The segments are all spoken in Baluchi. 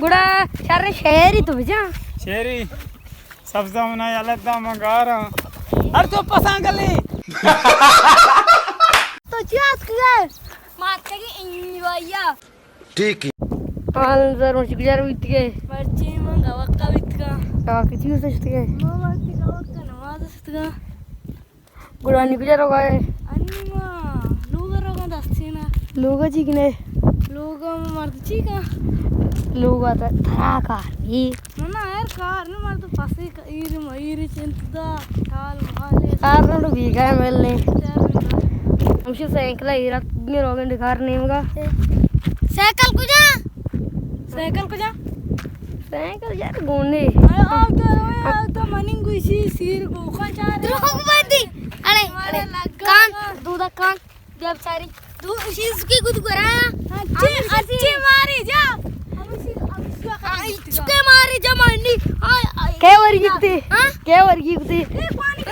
گڑا شر شہری تو بجا۔ شہری۔ سبزہ منا یلہ دا من گاراں۔ ہر تو پساں گلی۔ تو چی آتکگئے؟ ما آتکگیں انجوائیا۔ ٹھیک ہے۔ حال زر مرچی گزار بیتگئے۔ مرچی من گوکا بیتگاں۔ گوکا چی شتگئے؟ ما مرچی گوکا نماز شتگاں۔ گڑا نی کجا روگا ئے؟ انی ما لوگا روگا دستینا۔ لوگا چی کنے؟ لوگا ما مرد چی کا؟ لوگا تا ترا کار نی۔ منا ہر کار نی، مرد پسے کا ایر ما ایر چنت دا، ٹال مالے۔ کار نو بیگا ملنے۔ ہمشی سائیکل ایرا گے روگن کار نیمگا۔ سائیکل کجا؟ سائیکل کجا؟ سائیکل یار گونے۔ آ، آ تو، آ تو مننگ گوشی سیر گوکا چارے۔ دروغ بندی۔ اڑے، اڑے۔ کان، دودا کان۔ جب ساری۔ دو شیز کی گد گرایا۔ اچھے، اچھے مارے جا۔ آ، چکے مارے جا مانی۔ آ، آ، کے ورگی تے؟ ہاں؟ کے ورگی تے؟ اے پانی کا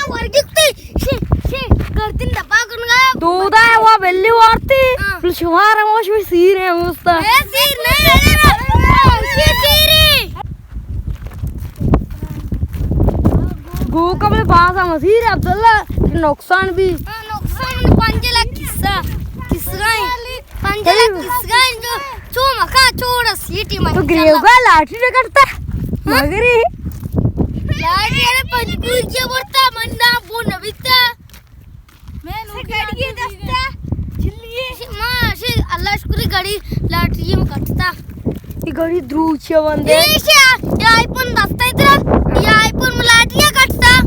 ورگی تے۔ شی، شی، گردن دبا کن گیا۔ دودا ہے وہ بلی وارتی۔ ہاں۔ پھر شمار ہم وش وش سیر ہے مستا۔ اے سیر نہیں ہے، یہ سیر ہے۔ گوکا میں باز ہم سیر ہے عبداللہ، نقصان بھی۔ ہاں، نقصان پنج لاکھ قصہ، قصہ ہے۔ پنجلک کسگان جو چو مکا چوڑ سیٹی من تو گریوگا لاٹری نہ کٹتا۔ ہاں؟ مگری۔ لاٹری نے پنج کوئی کے برتا من نام پون نبیتا۔ میں نوکی گڑی دستا۔ چلیے۔ ما شی اللہ شکری گڑی لاٹری میں کٹتا۔ یہ گڑی دروچیا بندے۔ یہ شی، یہ آئی فون دستا اترا۔ یہ آئی فون میں لاٹری کٹتا۔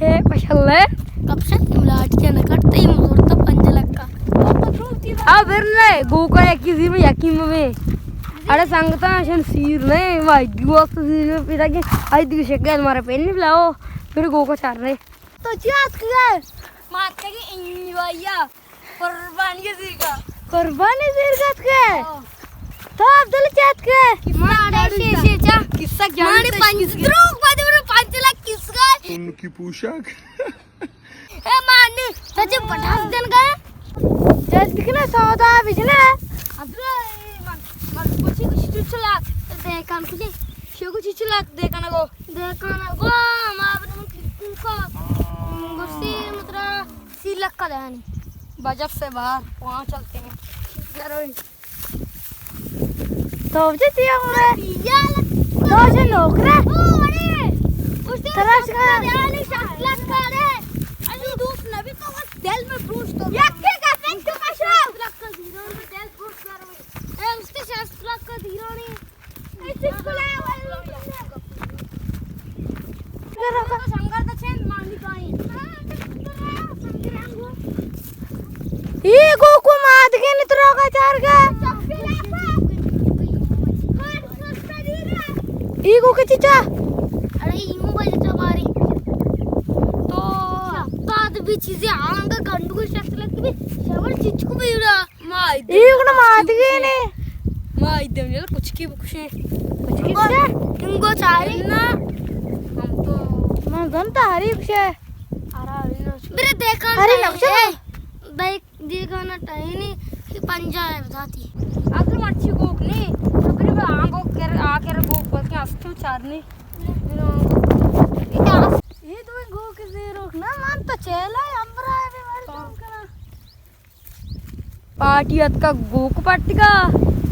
ہے ماشاءاللہ۔ کب سے لاٹری نہ کٹتا، یہ مزورتا پنجلک کا۔ آ برنے، گوکا یکی زی میں یکی میں۔ اڑے سنگتا شن سیر نے، ما ایدی واسطے سیر میں پیدا کے، ایدی شکل مارا پین نہیں بلاؤ، پھر گوکا چار رہے۔ تو چی آتکگئے؟ ما آتکگیں انجوائیا، قربانی زیرگا۔ قربانی زیرگا آتکگئے؟ ہاں۔ تو عبداللہ چی آتکگئے؟ ما اڑے شیشے چا۔ قصہ جان مانی پنج دروگ بدے برو پنج لاکھ قصہ۔ ان کی پوشاک۔ اے مانی، سچے پٹاس دن گئے۔ جس بکنا سودا بجنا۔ ادرا، اے من، من کچھ، کچھ چچلا دیکھان کچھ، شو کچھ چچلا دیکھان گو۔ دیکھان گو، ما اپنے من کو گسی مترا سی لکھ کا دیانی۔ بجٹ سے باہر، وہاں چلتے ہیں۔ تو چے چیا مرے؟ تو چے نوکرے؟ تلاش کر۔ یعنی شست لکھ کا رے۔ انی دوست نبی تو بس دل میں پروش تو۔ یک کے کا سنگ تو کشو۔ شست لکھ کا زیرو میں دل پروش کر۔ اے اس کے شست لکھ کا زیرو نہیں۔ ای گوکو مادگین تروگا چارگا۔ ای گوکو چچا؟ اڑے یوں بجے چماری۔ تو داد بھی چیزیں آنگا گنڈو شخص لگتی بھی شمر چچکو بھی اڑا۔ ما ایدم ایوک نہ ماتگینے۔ ما ایدم یل کچکی بکشے۔ کچکی کشے؟ انگو چاری۔ نہ۔ ہم تو۔ ما زن تا ہری کشے۔ ارا، برے دیکھان ہری نہ کشے۔ بھائی دیکھانا ٹائنی کہ پنجا ہے بتاتی۔ اگر مرچی گوک نہیں، تو پھر آنگو کر، آ کر گوک بلکہ استو چارنی۔ یہ تو گوک زیرو۔ نہ، من تو چیلا امبرا بھی مر کم کرا۔ پارٹی اتکا گوک پٹگا،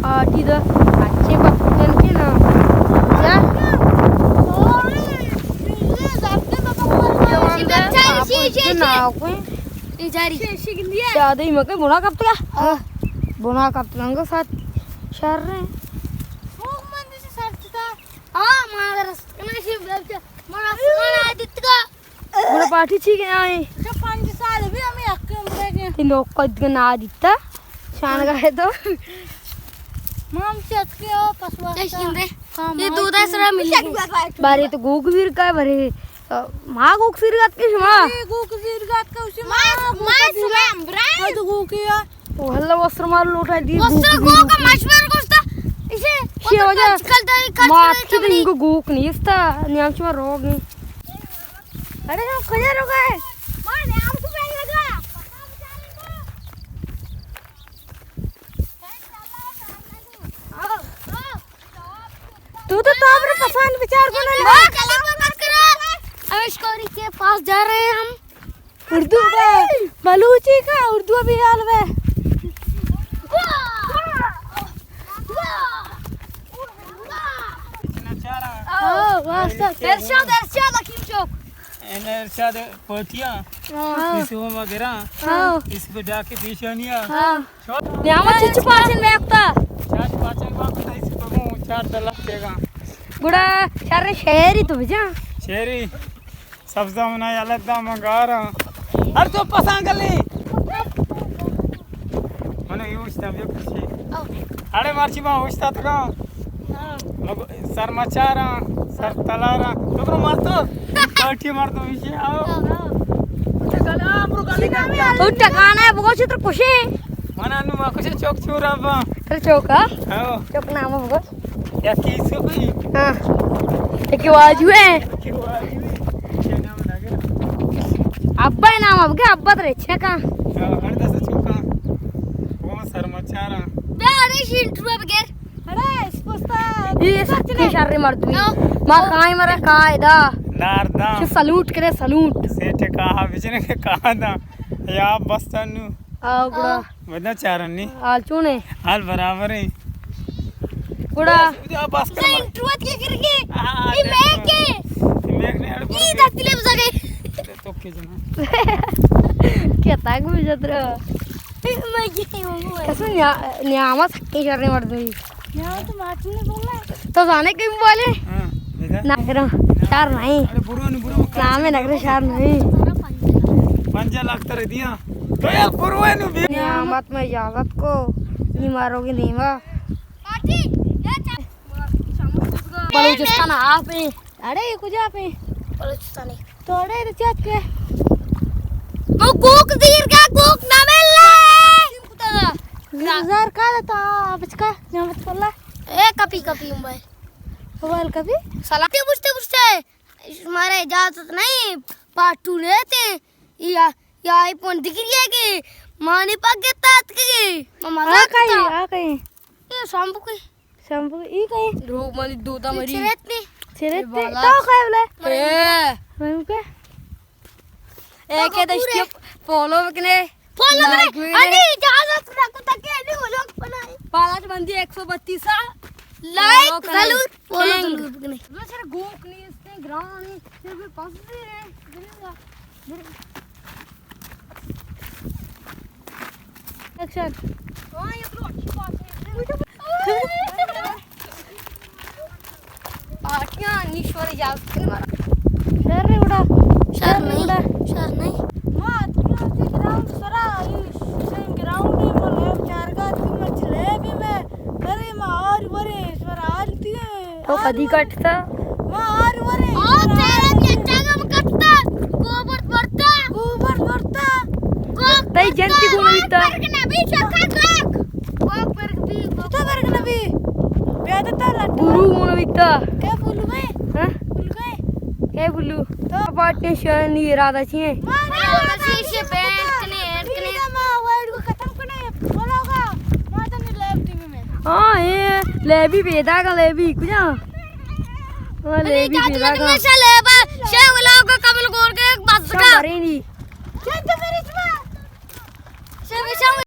پارٹی دا اچھے پتن کے نا۔ کیا؟ زیادہ ہی مکے بنا کپتگا۔ بنا کپتگا ساتھ شر رہے۔ ہاں، مارا رسکنا شی بچہ، مارا رسکنا دتگا۔ گڑا پارٹی چی گیا ہے؟ اچھا، پنج سال بھی ہمیں حق عمرے کے۔ تین لوگ کو اتنا نہ دیتا، شان گئے تو۔ مام چت کے او پسوا۔ یہ دودا سرا ملی۔ بارے تو گوک زیر کا بارے، آ، ما گوک زیر گات کے شما۔ یہ گوک زیر گات کا اسے ما، ما سلام برائے۔ تو گوک یا۔ او ہلا وسر مار لوٹا دی وسر گوک۔ گوک مشور گوشتا۔ اسے شی وجہ کل داری کل ما داری اچھی دن کو گوک نہیں استا، نیام چما روگ نہیں۔ اڑے ہم کجا روگا ہے؟ مارے ہم کو پہلے لگا۔ تو تو برو پسان بچار کن نا۔ کلمہ مت کرو۔ اویش کوری کے پاس جا رہے ہیں ہم۔ اردو کا، بلوچی کا، اردو بھی حال ہے۔ ہاں، واسطہ۔ ارشاد، ارشاد حکیم چوک۔ اے ارشاد پوٹیاں۔ ہاں۔ اس وہ مگراں۔ ہاں۔ اس پہ ڈاکے پیشانیاں۔ ہاں۔ نیاما چچ پاچن وقتا۔ چاچ پاچن وقتا اس کو مو چار دلک دیگا۔ گڑا شر شہری تو بجا۔ شہری۔ سبزا منا یلدا من گارا۔ ہر تو پسان گلی۔ منو یوشتا بیا کشی۔ اڑے مرچی ما اوشتا تکا۔ سر مچاراں، سر تلاراں۔ تو برو مار تو۔ پارٹی مار تو میشی آؤ۔ تو ٹکانا ہے، بگو چتر کشے۔ منا نو ما کشے چوک چورا با۔ تر چوکا؟ ہاں۔ چوک نام بگو۔ یا کیسو بھی؟ ہاں۔ ایک واجو ہے۔ ایک واجو ہے۔ ابا نام اب کے ابا ترے چھکا۔ ہاں، ہر دس چوکا۔ وہ سر مچاراں۔ بے ارے شین ٹرو بغیر۔ اڑے، اس پوستا اے سچ نے۔ سچ نے شر مردمی۔ ہاں۔ ما کائیں مرا قاعدہ۔ دار دا۔ چہ سلوٹ کرے، سلوٹ۔ سیٹھ کہا، بچنے کے کہا دا۔ یا بس تنو۔ آو گڑا۔ بدنا چارن نی۔ حال چونے؟ حال برابر ہے۔ گڑا۔ بس، بس، بس کر۔ انٹرو کے کر کے۔ ہاں، اے میں کے۔ اے میں نے اڑ اے دس لے بزاگے۔ تو کے جنا۔ کیا تاگ میں جترا۔ کسم نیا-، نیاما سکے شر مردمی۔ نیاما تو ماچو نے بولنا۔ تو زانے کئی موبائل ہے؟ ہاں، دیکھا؟ نگرہ شار نہیں۔ ارے برو نہیں، برو۔ نام ہے نگرہ شار نہیں۔ پنجا لاکھ تر دیا۔ تو یار برو ہے نو بھی۔ نیامت میں اجازت کو۔ نی مارو گی نیما۔ بلوچستان آپ ہیں۔ اڑے، یہ کجا آپ ہیں؟ بلوچستان ہے۔ تو اڑے، تو چیک کے۔ وہ گوک دیر کا گوک نہ مل رہا ہے۔ زر کا دیتا، بچکا، نعمت اللہ۔ اے، کپی، کپی، موبائل۔ موبائل کپی؟ سلام۔ پوچھتے، پوچھتے، پوچھتے۔ ہمارا اجازت نہیں، پارٹ ٹو لیتے۔ یا، یا آئی فون دکھ رہی ہے کہ مانی پاک کے تات کے۔ مزہ آ کئی، آ کئی۔ یہ شامپو کی۔ شمبو ای کئے؟ دروگ مانی دودا مری۔ چریت نی۔ چریت نی۔ بالا۔ تو کئے بلے؟ اے۔ ہم کے؟ اے کے دشتی فالو بکنے۔ فالو بکنے۔ لائک بکنے۔ انی اجازت رکھو تاکہ انی ولاگ بنائے۔ پالٹ بندی ایک سو بتیس آ۔ لائک فالو ضرور، فالو ضرور بکنے۔ دوسرے گوک نی اس کے گرانی، پھر بھی پاس بھی ہے۔ ایکشن۔ پارٹیاں نیشور اجازت کن مارا۔ شر ریوڑا۔ شر نہیں۔ شر نہیں۔ ما اتکیاں چہ گراؤنڈ سرا، اے سیم گراؤنڈ ہے، من چارگا اتکیاں، من چلے بھی میں، ارے ما آر ورے، سر آر دیے۔ تو کدی کٹتا؟ ما آر ورے۔ آ تیرا کٹتا، کم کٹتا۔ گوبر پڑتا۔ گوبر پڑتا۔ گوک تئی جنتی گون بیتا۔ برگ نبی چکا گوک۔ گوک برگ بی، گوک۔ تو برگ نبی۔ بیادتا لٹو۔ برو گون بیتا۔ کے بولو گئے؟ ہاں؟ بولو گئے؟ کے بولو؟ تو پارٹی شانی ارادہ چیئے؟ ما ارادہ چیئے بینک نے، اینک نے۔ ما وائڈ کو ختم کنے، بولو گا۔ ما تو نہیں لیب ٹی وی میں۔ ہاں، اے لیبی پیدا کا لیبی، کجا؟ ہاں، لیبی پیدا کا۔ شے ولاگ کو قبل گور کے بس کا۔ مرینی۔